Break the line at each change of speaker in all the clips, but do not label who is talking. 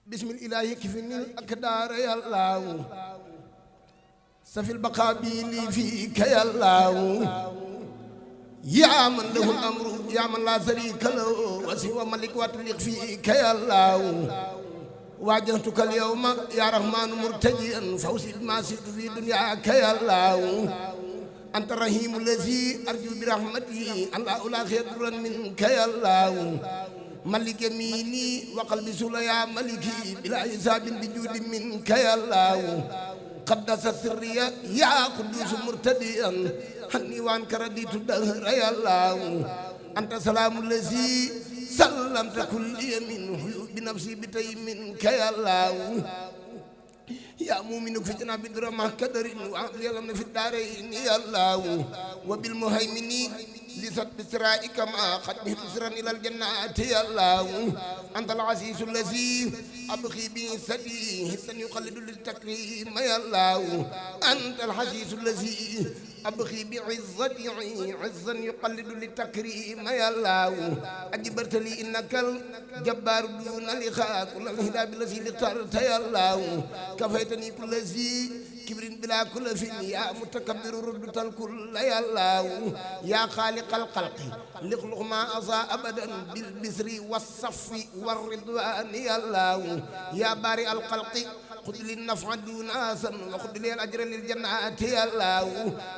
بسم الإله كفني الأكدار يا الله سفي البقاء لي فيك يا الله يا من له الأمر يا من لا شريك له وسوى ملك وتليق فيك يا الله واجهتك اليوم يا رحمن مرتجيا فوزي ما سرت في دنياك يا الله أنت الرحيم الذي أرجو برحمته أن لا ألاقي ضرا منك يا الله ملك يميني وقلبي سلا يا ملكي بلا حساب بجود منك يا الله قدس سري يا قدوس مرتديا هني وانك رديت الدهر يا الله أنت سلام الذي سلمت كل يمين بنفسي بتي منك يا الله يا مؤمن في جناب درما كدر وعلم في الدارين يا الله وبالمهيمن لسد بسرائك ما قد بسرا إلى الجنات يا الله أنت العزيز الذي أبخي به سدي حسن يقلد للتكريم يا الله أنت العزيز الذي أبخي بعزتي عزا يقلد للتكريم يا الله أجبرت لي إنك الجبار دون لخاء كل الهدى الذي اخترت يا الله كفيتني كل ذي كبر بلا كل فين يا متكبر ردت الكل يا الله يا خالق الخلق لخلق ما أضاء أبدا بالبسر والصف والرضوان يا الله يا بارئ الخلق خذ لي النفع دون آسن وخذ لي الأجر للجنات يا الله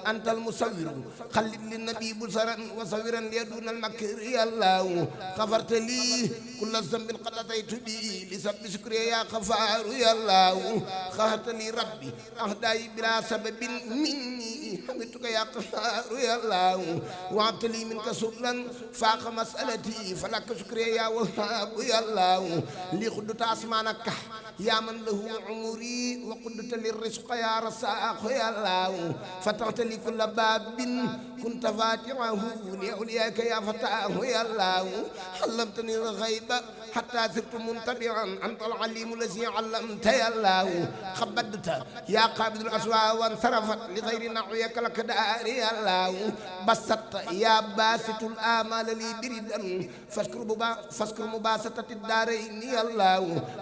أنت المصور خلد للنبي بصرا وصورا لي دون المكر يا الله غفرت لي كل ذنب قد أتيت به لسبب شكري يا غفار يا الله خهرت لي ربي أهداي بلا سبب مني حمدتك يا قهار يا الله وعبت لي منك سبلا فاق مسألتي فلك شكري يا وهاب يا الله لي خدت أسمانك يا من له عمري وقدت للرزق يا رزاق يا الله فتحت لي كل باب كنت فاتحه لأولياك يا فتاه يا الله علمتني الغيب حتى صرت منتبعا أنت العليم الذي علمت يا الله خبدت يا قابض الأسواء وانصرفت لغير نحوك الأقدار يا الله بسطت يا باسط الآمال لي بردا فاشكر مباسطة الدارين يا الله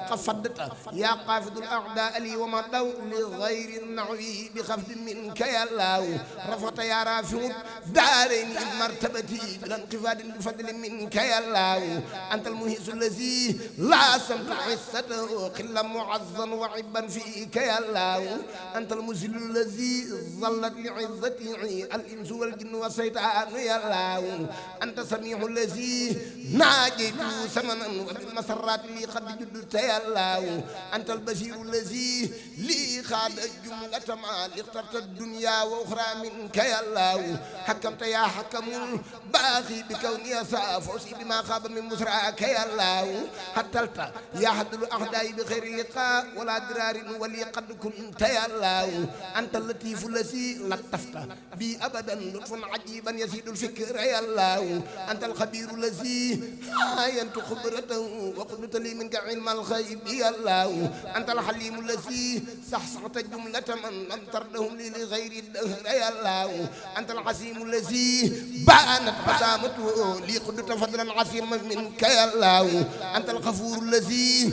خفضت يا قافض الأعداء لي ومضوا لغير النحو بخفض منك يا الله رفعت يا رافع دارين مرتبتي بلا انقفاض بفضل منك يا الله أنت المهيس الذي لا سمت عزته قلا معزا وعبا فيك يا الله أنت المذل الذي ظلت لعزته الإنس والجن والشيطان يا الله أنت سميع الذي ناجيت ثمنا وبالمسرات لي قد جدت يا الله أنت البشير الذي لي خاد الجملة ما اخترت الدنيا وأخرى منك يا الله حكمت يا حكم باغي بكوني فوزي بما خاب من مسراك يا الله حتلت يا حد الأعداء بخير اللقاء ولا درار ولي قد كنت يا الله أنت اللطيف الذي لطفت بي أبدا لطفا عجيبا يزيد الفكر يا الله أنت الخبير الذي عاينت خبرته وقلت لي منك علم الغيب يا الله أنت الحليم الذي صحصحت جملة من لم تردهم لي لغير الدهر يا الله أنت العظيم الذي بانت حسامته لي قدت فضلا عظيما منك يا الله أنت الغفور الذي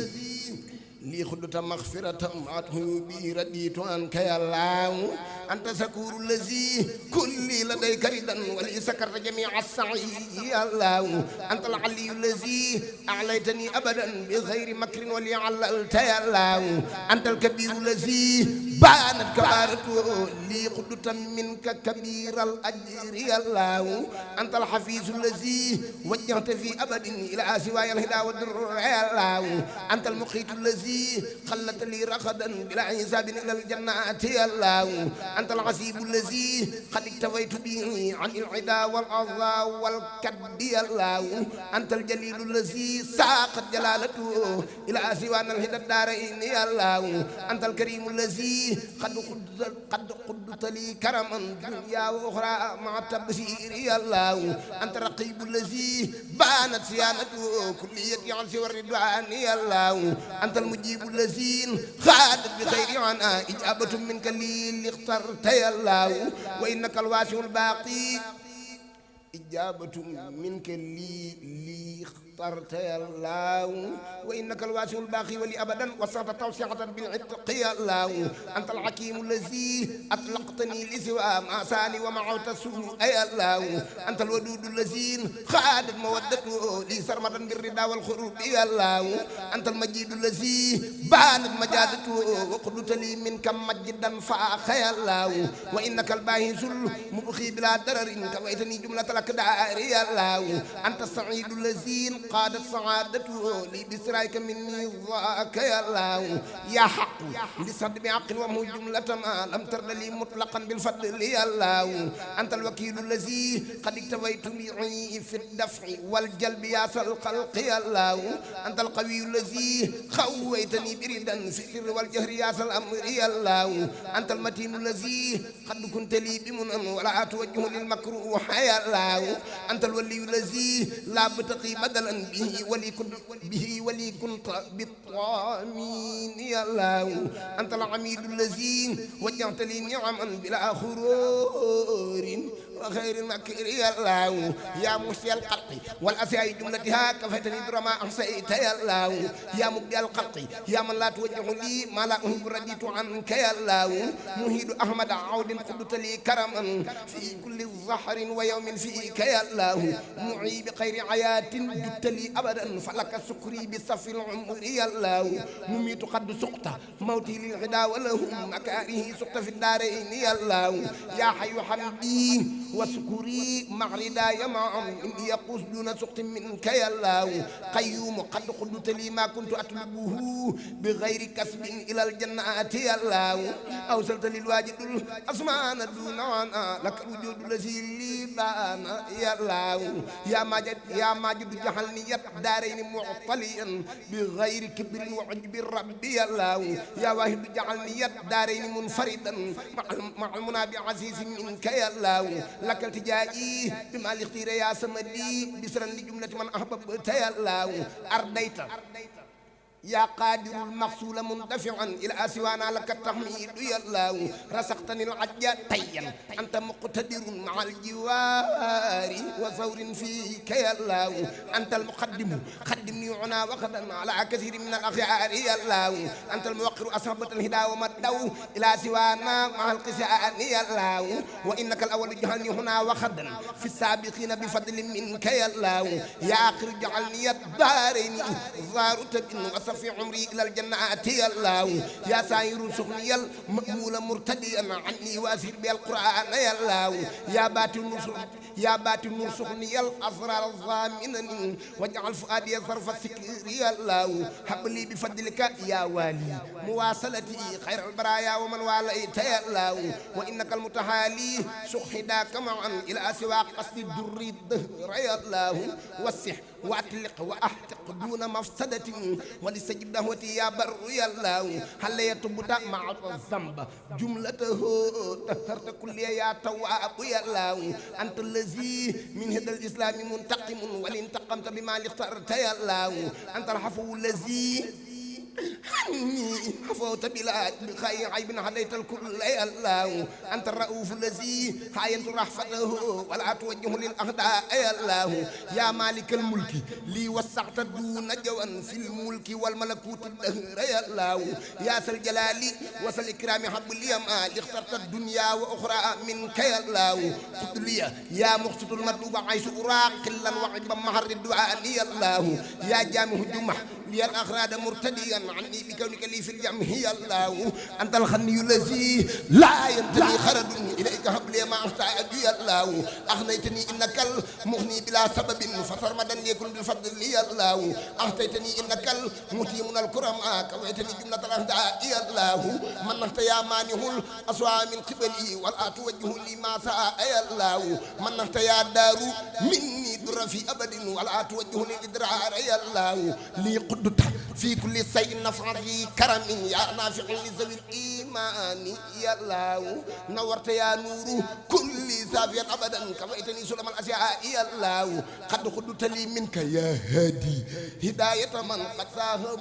لي خدت مغفرة معته بي رديت عنك يا الله أنت سكور الذي كل لديك ردا ولي سكرت جميع السعي يا الله أنت العلي الذي أعليتني أبدا بغير مكر ولي عللت يا الله أنت الكبير الذي بانت كبارته لي خدت منك كبير الأجر يا الله أنت الحفيظ الذي وجهت في أبد إلى سواي الهدى والدر يا الله أنت المقيت الذي خلت لي رخدا بلا حساب إلى الجنات يا الله أنت العسيب الذي قد اكتفيت به عن العدا والأضاء والكد يا الله أنت الجليل الذي ساقت جلالته إلى سوان الهدى الدارين يا الله أنت الكريم الذي قد قدت لي كرما دنيا وأخرى مع التبشير يا الله أنت الرقيب الذي بانت صيانته كليتي عن سوى الرضوان يا الله أنت المجيب الذين خادت بخير عنا إجابة منك لي اللي اخترت يا الله وإنك الواسع الباقي إجابة منك لي اخترت يا الله وإنك الواسع الباقي ولي أبدا وسعت توسعة بالعتق يا الله أنت الحكيم الذي أطلقتني لسوى ما ساني ومعوت السوء يا الله أنت الودود الذي خادت مودته لي سرمدا بالردى والخروب يا الله أنت المجيد الذي بانت مجادته وقلت لي منك مجدا فاخ يا الله وإنك الباهس المبخي بلا درر كويتني جملة الأكدار يا الله أنت السعيد الذي قادت سعادته لي بسرايك مني ذاك يا الله يا حق بصد بعقل ومو جملة ما لم ترد لي مطلقا بالفضل يا الله أنت الوكيل الذي قد اكتويت معي في الدفع والجلب يا الخلق يا الله أنت القوي الذي خويتني بردا في السر والجهر يا الأمر يا الله أنت المتين الذي قد كنت لي بمنن ولا توجه للمكروه يا الله أنت الولي الذي لا بتقي بدلا به ولي كنت بالطامين يا الله أنت العميد الذي وجهت لي نعما بلا خرور وخير المكر يا الله يا مرسي القلق والأسياء جملتها كفتني درما أحسيت يا الله يا مبدي القلق يا من لا توجه لي ما لا أحب رديت عنك يا الله مهيد أحمد عود قدت لي كرما في كل ظهر ويوم فيك يا الله معي بخير عيات جدت لي أبدا فلك سكري بصف العمر يا الله مميت قد سقط موتي للعدا ولهم مكاره سقط في الدارين يا الله يا حي حمدي وسكري مع رداي معهم إني يقوس دون سقط منك يا الله قيوم قد قلت لي ما كنت أطلبه بغير كسب إلى الجنات يا الله أوصلت للواجد الأسمان دون عنا لك الوجود الذي لي بان يا الله يا ماجد جعلني دارين معطليا بغير كبر وعجب ربي يا الله يا واحد جعلني دارين منفردا مع المنى عزيز منك يا الله لك التجائي بما الاختيار يا سمدي بسرا لجملة من أحببت يا الله أرديت يا قادر المغسول مندفعا إلى سوانا لك التحميد يا الله رسختني العجة طيا أنت مقتدر مع الجوار وثور فيك يا الله أنت المقدم قدمني عنا وغدا على كثير من الأخيار يا الله أنت الموقر أصحبة الهدى ومدوا إلى سوانا مع القسان يا الله وإنك الأول جعلني هنا وغدا في السابقين بفضل منك يا الله يا آخر جعلني الدارين ظارت بن في عمري إلى الجنات يا الله يا سائر سخني المأمول مرتديا عني واسير بالقرآن يا الله يا بات النور سخني الأسرار الضامنني واجعل فؤادي صرف السكر يا الله هب لي بفضلك يا والي مواصلتي خير البرايا ومن واليت يا الله وإنك المتحالي سخداك معا إلى سوى قصد الدر الدهر يا الله وسح وأطلق وأحتق دون مفسدة ولسجد دهوتي يا بر يا الله هل يتبدا مع الذنب جملته طهرت كل يا تواب يا الله أنت الذي من هدى الإسلام منتقم ولانتقمت بما اخترت يا الله أنت العفو الذي عني حفوت بلا بخير عيب هديت الكل يا الله أنت الرؤوف الذي عاينت رحفته ولا توجه للأعداء يا الله يا مالك الملك لي وسعت دون جوان في الملك والملكوت الدهر يا الله يا ذا الجلال وذا الإكرام حب لي ما اخترت الدنيا وأخرى منك يا الله قد لي يا مقصد المطلوب عيش راقلا وعجبا مهر الدعاء يا الله يا جامع الجمع لي الأغراض مرتديا عني بكونك لي في الجمع يا الله أنت الخني الذي لا ينتهي خرد إليك هب لي ما أحتاج يا الله أغنيتني إنك المغني بلا سبب فسرمدا ليكن بالفضل يا الله أعطيتني إنك المتي من الكرم كويتني جملة الأهداء يا الله من نحت يا مانه الأسوى من قبلي ولا توجه لي ما ساء يا الله من نحت يا دار مني در في أبد ولا توجه لي إدرار يا الله لي قدت في كل شيء نفع في كرم يا نافع لذوي الإيمان يا الله نورت يا نور كل سافيا أبدا كفيتني سلم الأشياء يا الله قد قدت لي منك يا هادي هداية من قد صاحبه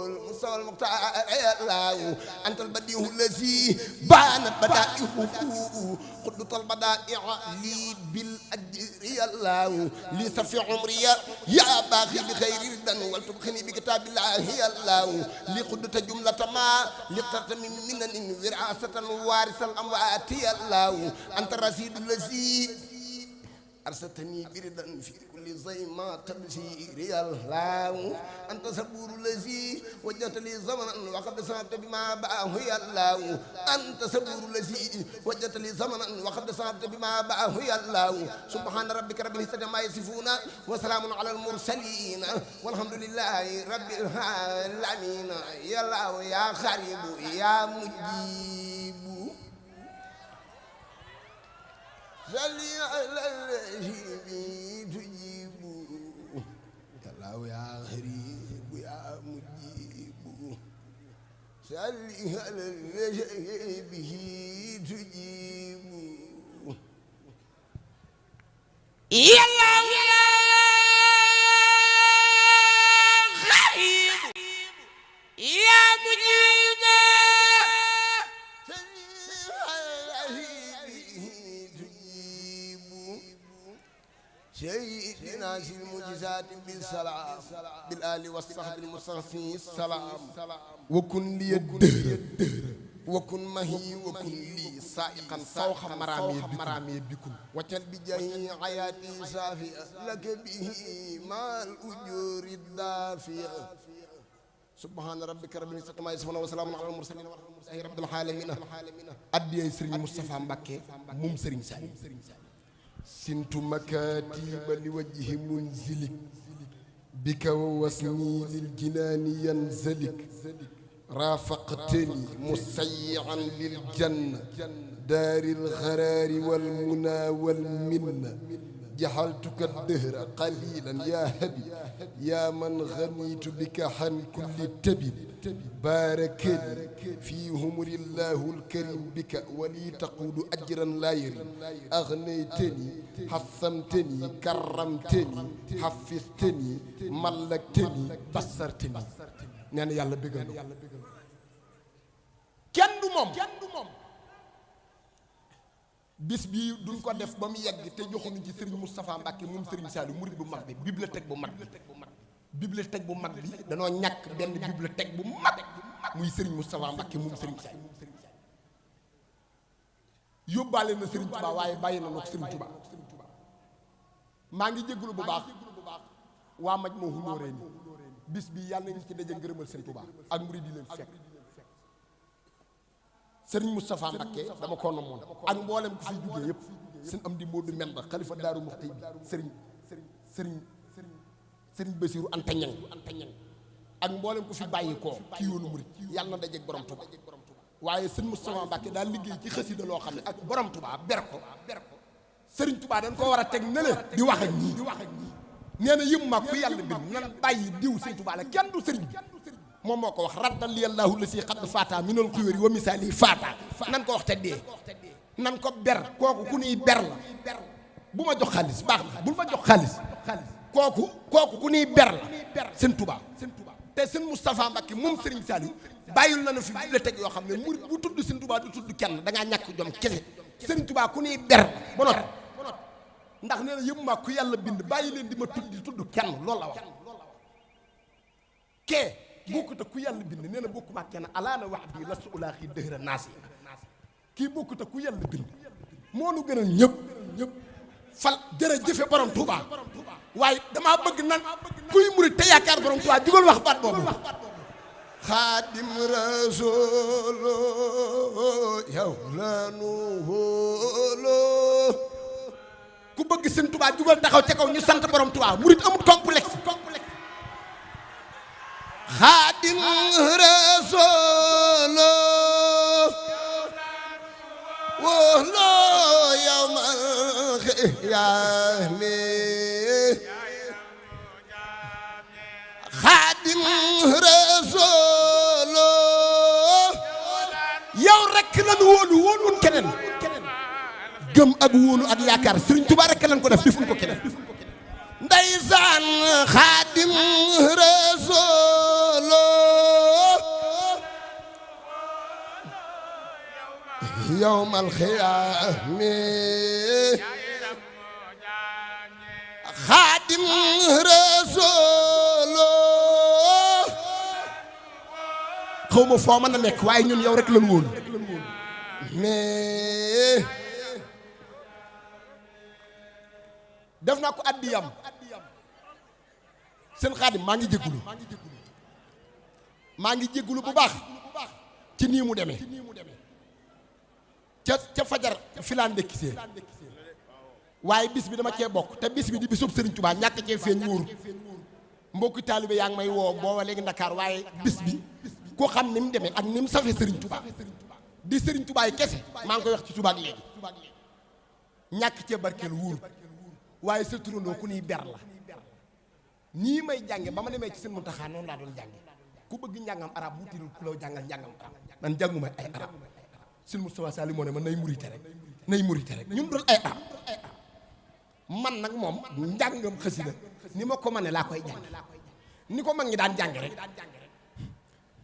المستوى المختار يا الله أنت البديع الذي بانت بدائعه قدت البدائع لي بالأجر يا الله لي صفي عمري يا باغي بخير ردا ولتبخني بكتاب الله يا الله لي قدت جملة ما لاخترت من منن وراثة وارث الأموات يا الله أنت الرشيد الذي أرسلتني بردا في كل زيما تبشير يا الله أنت صبور الذي وجدت لي زمنا وقد صابت بما باعه يا الله أنت صبور الذي وجدت لي زمنا وقد صابت بما باعه يا الله سبحان ربك رب العزة عما يصفون وسلام على المرسلين والحمد لله رب العالمين يا الله يا خريب يا مجيب صلي على الذي تجيب يا الله يا غريب يا مجيب صلي على الذي به تجيب يا الله يا غريب يا مجيب سيدنا في المعجزات بالسلام بالآل والصحب المصطفى السلام وكن لي الدهر وكن مهي وكن لي سائقا فوق مرامي بكم وجل بجاه حياتي صافية لك به مع الأجور الدافية سبحان ربك رب العزة عما يصفون وسلام على المرسلين والحمد لله رب العالمين أدي سيرين مصطفى مبكي موم سيرين سالم سنت مكاتب لوجه منزلك بك ووسني للجنان ينزلك رافقتني مسيعا للجنة دار الغرار والمنى والمنة جعلتك الدهر قليلا يا هبي يا من غنيت بك عن كل تبب بارك لي في همر الله الكريم بك ولي تقول أجرا لا يري أغنيتني حصمتني كرمتني حفظتني ملكتني بصرتني نانا يالا بيغال كين دو موم bis bi duñ ko def bam yegg te joxuñu ci Serigne Moustapha Mbacké moom Serigne Saliou murid bu mag bi bibliothèque bu mag bi danoo ñàkk benn bibliothèque bu mag muy Serigne Moustapha Mbacké moom Serigne Saliou yóbbaale na Serigne Touba waaye bàyyi na ko Serigne Touba maa ngi jégalu bu baax waa maj moo hunóoree ni bis bi yàlla nañu ci daje ngërëmal Serigne Touba ak murid yi leen fekk Serigne Moustapha Mbacké dama ko nomoon ak mboolem ku fi jógee yëpp seen am di Modou Menda xalifa Daaru Muxti bi Serigne Bassirou Anta Ñang ak mboolem ku fi bàyyi koo ci yoonu murid yàlla na dajeeg borom Touba waaye Serigne Moustapha Mbacké daal liggéey ci xasida loo xam ne ak borom Touba ber ko Serigne Touba dañ koo war a teg nële di wax ak ñii nee na yëm mag ku yàlla bind nan bàyyi diw Serigne Touba la kenn du Serigne moom moo ko wax raddal li yàllaahu la si xadd faata minal xuyóori wa misaali faata nan ko wax te dee nan ko ber kooku ku nuy ber la bu ma jox xaalis baax na bul ma jox xaalis kooku ku nuy ber la seen Touba te seen Moustapha Mbacké moom Serigne Saliou bàyyil na fi bibliothèque yoo xam ne murid bu tudd seen Touba du tudd kenn da ngaa ñàkk jom kese Serigne Touba ku nuy ber ba not ndax nee na yëpp mag ku yàlla bind bàyyi leen di ma tudd kenn loolu la wax kee bokkut ak ku yàlla bind nee na bokku ma kenn alaana wax bii la su ulaaxi dëhëra naas yi kii bokkut ak ku yàlla bind moo nu gënal ñëpp fal jërëjëfe borom Touba waaye damaa bëgg nan kuy murid te yaakaar borom Touba jugal wax baat boobu xaadim rasool yow la nu wóoloo ku bëgg seen Touba jugal taxaw ca kaw ñu sant borom Touba murid amul complexe xaadim rasool wóoloo yawmal qiyaama xaadim rasool yow rekk lañu wóoluwun keneen gëm ak wóolu ak yaakaar Serigne Touba rekk lañ ko def defuñ ko keneen ndeysaan xaadim rasool yawmal qiyaama xaadim rasool xaw ma foo mën a nekk waaye ñun yow rek lan wóolu mais def naa ko addiyam seen xaadim maa ngi jéggulu bu baax ci nii mu demee ca fajar fi laa ndekkisee waaye bis bi dama cee bokk te bis bi di bisub Serigne Touba ñàkk cee feeñ wóoru mbokki taalibe yaa ngi may woo booba léegi Ndakaar waaye bis bi koo xam ni mu demee ak ni mu safee Serigne Touba di Serigne Touba yi kese maa ngi koy wax ci suba ak léegi ñàkk cee barkeel wóoru waaye sa turandoo ku niy ber la nii may jànge ba ma demee ci seen Muntaxa noonu laa doon jànge ku bëgg njàngam arab bu tiirul ku la jàngal njàngam arab man jànguma ay arab seen Moustapha Sall moo ne man nay murite rek ñun doon ay arab man nag moom njàngam xasida ni ma ko mane laa koy jàng ni ko mag ñi daan jàng rek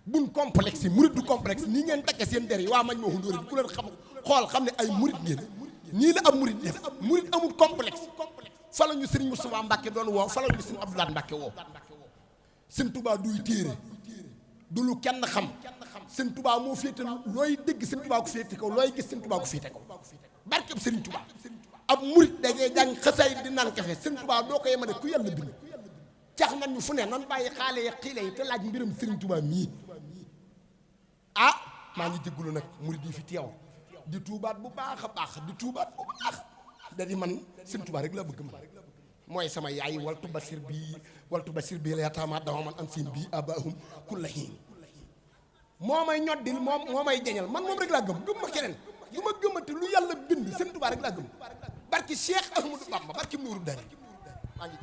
buñ complexe yi murit du complexe nii ngeen takke seen der yi waa mañ moo xundóori ku leen xam ne ay murit ngeen nii la am murit def murit amul complexe fa la ñu Serigne Moustapha Mbacke doon woo fa la ñu Serigne Abdoulaye Mbacke woo Sëñ Touba duy téere du lu kenn xam Sëñ Touba moo féete looy dégg Sëñ Touba ko féete kaw looy gis Sëñ Touba ko féete kaw barkeb Serigne Touba ab murit dangay jàng xasaay di naan kafe Sëñ Touba doo ko yemale ku yàlla bind cax nan ñu fu ne nan bàyyi xaale yi xiile yi te laaj mbiram Serigne Touba mii maa ngi jéggulu nag murit yi fi teew di tuubaat bu baax a baax di tuubaat bu baax da di man Sëñ Touba rek la bëgg man mooy sama yaay waltu basir bii la yataama dama man am siin bii abahum kulla hiin moo may ñoddil moo may jañal man moom rek laa gëm ma keneen du ma gëmati lu yàlla bind Sëñ Touba rek laa gëm barki Cheikh Ahmadou Bamba barki Nuuru Dari maa ngi